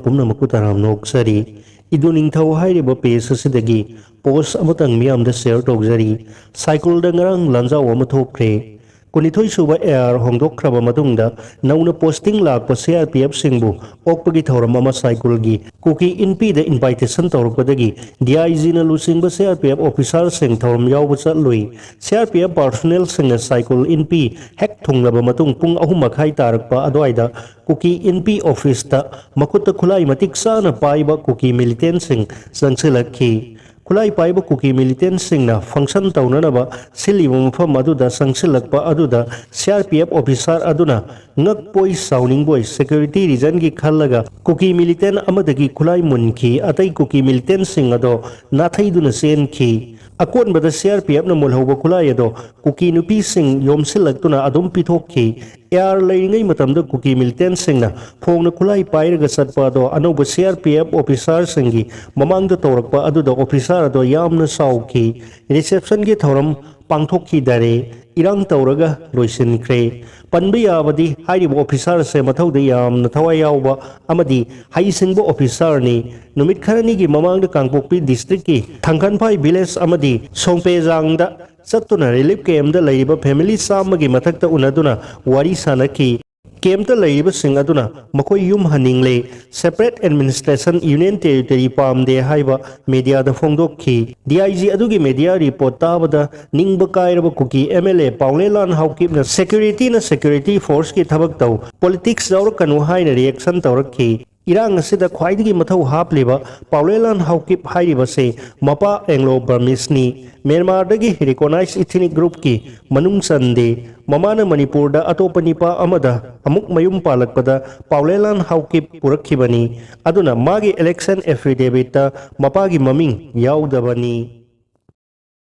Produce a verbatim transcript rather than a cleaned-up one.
ꯄꯨꯝꯅꯃꯛꯄꯨ ꯇꯔꯥꯝꯅ ꯑꯣꯛꯆꯔꯤ꯫ ꯏꯗꯨ ꯅꯤꯡꯊꯧ ꯍꯥꯏꯔꯤꯕ page ꯑꯁꯤꯗꯒꯤ post ꯑꯃꯇꯪ ꯃꯤꯌꯥꯝꯗ share ꯇꯧꯖꯔꯤ꯫ ꯁꯥꯏꯀꯨꯜꯗ ꯉꯔꯥꯡ ꯂꯥꯟꯖꯥꯎ ꯑꯃ ꯊꯣꯛꯈ꯭ꯔꯦ꯫ ꯀꯨꯟꯅꯤꯊꯣꯏ ꯁꯨꯕ AR ꯍꯣꯡꯗꯣꯛꯈ꯭ꯔꯕ ꯃꯇꯨꯡꯗ ꯅꯧꯅ posting ꯂꯥꯛꯄ CRPFꯁꯤꯡꯕꯨ ꯑꯣꯛꯄꯒꯤ ꯊꯧꯔꯝ ꯑꯃ ꯁꯥꯏꯀꯨꯜꯒꯤ ꯀꯨꯀꯤ ꯏꯟꯄꯤꯗ invitation ꯇꯧꯔꯛꯄꯗꯒꯤ DIGꯅ ꯂꯨꯆꯤꯡꯕ CRPF officerꯁꯤꯡ ꯊꯧꯔꯝ ꯌꯥꯎꯕ ꯆꯠꯂꯨꯏ꯫ CRPF personnelꯁꯤꯡꯅ ꯁꯥꯏꯀꯨꯜ ꯏꯟꯄꯤ ꯍꯦꯛ ꯊꯨꯡꯂꯕ ꯃꯇꯨꯡ ꯄꯨꯡ ꯑꯍꯨꯝ ꯃꯈꯥꯏ ꯇꯥꯔꯛꯄ ꯑꯗꯨꯋꯥꯏꯗ ꯀꯨꯀꯤ ꯏꯟꯄꯤ officeꯇ ꯃꯈꯨꯠꯇ ꯈꯨꯠꯂꯥꯏ ꯃꯇꯤꯛ ꯆꯥꯅ ꯄꯥꯏꯕ ꯀꯨꯀꯤ militantꯁꯤꯡ ꯆꯪꯁꯤꯜꯂꯛꯈꯤ꯫ ꯈꯨꯠꯂꯥꯏ ꯄꯥꯏꯕ ꯀꯨꯀꯤ militantꯁꯤꯡꯅ function ꯇꯧꯅꯅꯕ ꯁꯤꯜꯂꯤꯕ ꯃꯐꯝ ꯑꯗꯨꯗ ꯆꯪꯁꯤꯜꯂꯛꯄ ꯑꯗꯨꯗ CRPF officer ꯑꯗꯨꯅ ꯉꯛꯄꯣꯏ ꯁꯥꯎꯅꯤꯡꯕꯣꯏ security reasonꯒꯤ ꯈꯜꯂꯒ ꯀꯨꯀꯤ militant ꯑꯃꯗꯒꯤ ꯈꯨꯠꯂꯥꯏ ꯃꯨꯟꯈꯤ꯫ ꯑꯇꯩ ꯀꯨꯀꯤ militantꯁꯤꯡ ꯑꯗꯣ ꯅꯥꯊꯩꯗꯨꯅ ꯆꯦꯟꯈꯤ꯫ ꯑꯀꯣꯟꯕꯗ CRPFꯅ ꯃꯨꯜꯍꯧꯕ ꯈꯨꯠꯂꯥꯏ ꯑꯗꯣ ꯀꯨꯀꯤ ꯅꯨꯄꯤꯁꯤꯡ ꯌꯣꯝꯁꯤꯜꯂꯛꯇꯨꯅ ꯑꯗꯨꯝ ꯄꯤꯊꯣꯛꯈꯤ꯫ AR ꯂꯩꯔꯤꯉꯩ ꯃꯇꯝꯗ ꯀꯨꯀꯤ militantꯁꯤꯡꯅ ꯐꯣꯡꯅ ꯈꯨꯠꯂꯥꯏ ꯄꯥꯏꯔꯒ ꯆꯠꯄ ꯑꯗꯣ ꯑꯅꯧꯕ CRPF officerꯁꯤꯡꯒꯤ ꯃꯃꯥꯡꯗ ꯇꯧꯔꯛꯄ ꯑꯗꯨꯗ officer ꯑꯗꯣ ꯌꯥꯝꯅ ꯁꯥꯎꯈꯤ꯫ Receptionꯒꯤ ꯊꯧꯔꯝ ꯄꯥꯡꯊꯣꯛꯈꯤꯗꯔꯦ꯫ ꯏꯔꯥꯡ ꯇꯧꯔꯒ ꯂꯣꯏꯁꯤꯟꯈ꯭ꯔꯦ꯫ ꯄꯟꯕ ꯌꯥꯕꯗꯤ ꯍꯥꯏꯔꯤꯕ officer ꯑꯁꯦ ꯃꯊꯧꯗ ꯌꯥꯝꯅ ꯊꯋꯥꯏ ꯌꯥꯎꯕ ꯑꯃꯗꯤ ꯍꯩꯁꯤꯡꯕ officerꯅꯤ꯫ ꯅꯨꯃꯤꯠ ꯈꯔꯅꯤꯒꯤ ꯃꯃꯥꯡꯗ ꯀꯥꯡꯄꯣꯛꯄꯤ districtꯀꯤ ꯊꯥꯡꯈꯟꯐꯥꯏ village ꯑꯃꯗꯤ ꯁꯣꯡꯄꯦꯖꯥꯡꯗ ꯆꯠꯇꯨꯅ relief campꯇ ꯂꯩꯔꯤꯕ family ꯆꯥꯝꯃꯒꯤ ꯃꯊꯛꯇ ꯎꯅꯗꯨꯅ ꯋꯥꯔꯤ ꯁꯥꯟꯅꯈꯤ꯫ Campꯇ ꯂꯩꯔꯤꯕꯁꯤꯡ ꯑꯗꯨꯅ ꯃꯈꯣꯏ ꯌꯨꯝ ꯍꯟꯅꯤꯡꯂꯦ, separate administration, union territory ꯄꯥꯝꯗꯦ ꯍꯥꯏꯕ mediaꯗ ꯐꯣꯡꯗꯣꯛꯈꯤ꯫ DIG ꯑꯗꯨꯒꯤ media report ꯇꯥꯕꯗ ꯅꯤꯡꯕ ꯀꯥꯏꯔꯕ ꯀꯨꯀꯤ MLA ꯄꯥꯎꯂꯦꯂꯥꯟ ꯍꯥꯎꯀꯤꯞꯅ securityꯅ security forceꯀꯤ ꯊꯕꯛ ꯇꯧ, politics ꯌꯥꯎꯔꯛꯀꯅꯨ ꯍꯥꯏꯅ reaction ꯇꯧꯔꯛꯈꯤ꯫ ꯏꯔꯥꯡ ꯑꯁꯤꯗ ꯈ꯭ꯋꯥꯏꯗꯒꯤ ꯃꯊꯧ ꯍꯥꯞꯂꯤꯕ ꯄꯥꯎꯂꯦꯂꯥꯟ ꯍꯥꯎꯀꯤꯞ ꯍꯥꯏꯔꯤꯕꯁꯦ ꯃꯄꯥ Anglo Burmeseꯅꯤ꯫ ꯃ꯭ꯌꯥꯟꯃꯥꯔꯗꯒꯤ recognize ethnic groupꯀꯤ ꯃꯅꯨꯡ ꯆꯟꯗꯦ꯫ ꯃꯃꯥꯅ ꯃꯅꯤꯄꯨꯔꯗ ꯑꯇꯣꯞꯄ ꯅꯤꯄꯥ ꯑꯃꯗ ꯑꯃꯨꯛ ꯃꯌꯨꯝ ꯄꯥꯜꯂꯛꯄꯗ ꯄꯥꯎꯂꯦꯂꯥꯟ ꯍꯥꯎꯀꯤꯞ ꯄꯨꯔꯛꯈꯤꯕꯅꯤ꯫ ꯑꯗꯨꯅ ꯃꯥꯒꯤ election affidavitꯇ ꯃꯄꯥꯒꯤ ꯃꯃꯤꯡ ꯌꯥꯎꯗꯕꯅꯤ꯫